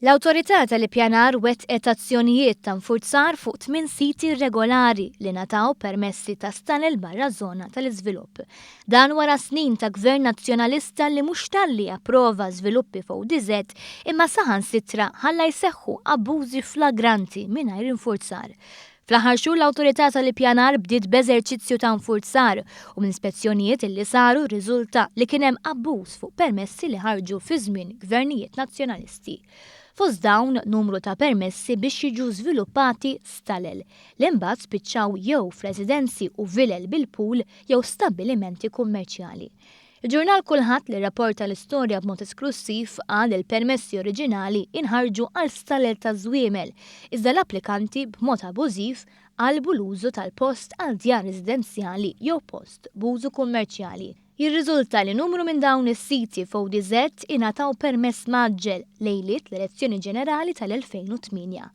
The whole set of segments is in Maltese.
L-Awtorità tal-Ippjanar wettqet azzjonijiet ta' nfurzar fuq tmien siti irregolari li ngħataw permessi ta' stalel barra ż-żona tal-iżvilupp. Dan wara snin ta' Gvern Nazzjonalista li mhux talli approva żviluppi f'ODZ imma saħansitra ħalla jseħħu abbużi flagranti mingħajr infurzar. Fl-aħħar xhur l-Awtorità tal-Ippjanar bdiet b'eżerċizzju ta' nfurzar u minn spezzjonijiet illi saru rriżulta li kien hemm abbuż fuq permessi li ħarġu fi żmien gvernijiet Nazzjonalisti. Fost dawn numru ta' permessi biex jiġu żviluppati stalel li mbagħad spiċċaw jew f'residenzi u vilel bil-pool jew stabbilimenti kummerċjali. Il-ġurnal Kulħadd li rrapporta l-istorja b'mod esklussiv qal li l-permessi oriġinali inħarġu għal stalel taż-żwiemel, iżda l-applikanti b'mod abużiv qalbu l-użu tal-post għal djar residenzjali jew post b'użu kummerċjali. Jirriżulta li numru minn dawn is-siti f'ODZ ingħataw permess mgħaġġel lejliet l-elezzjoni ġenerali tal-2008.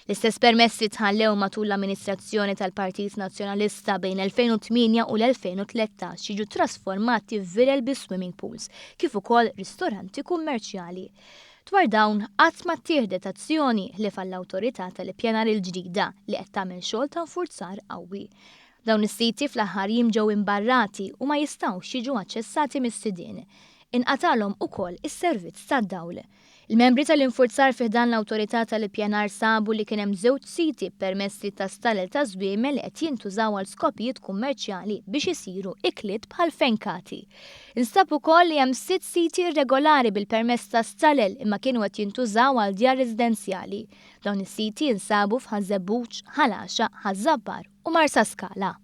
L-istess permessi tħallew matul l-amministrazzjoni tal-Partit Nazzjonalista bejn l-2008 u l-2013 jiġu trasformati f'vilel bi swimming pools, kif ukoll ristoranti kummerċjali. Dwar dawn, qatt ma ttieħdet azzjoni ħlief għall-Awtorità tal-Ippjanar il-ġdida li qed tagħmel xogħol ta' nfurzar qawwi. Dawn is-siti fl-aħħar jiem ġew imbarrati u ma jistgħux jiġu aċċessati mis-sidien. Inqatgħalhom ukoll is-servizz tad-dawl. Il-membri tal-infurzar fi ħdan l-Awtorità tal-Ippjanar sabu li kien hemm żewġ siti b'permessi ta' stalel ta' żwiemel li qed jintużaw għal skopijiet kummerċjali biex isiru ikliet bħal fenkati. Instab ukoll li hemm sitt siti irregolari bil-permess ta' stalel imma kienu qed jintużaw għal djar residenzjali. Dawn is-siti jinsabu f'Ħaż-Żebbuġ, Ħal Għaxaq, Ħaż-Żabbar u Marsaskala.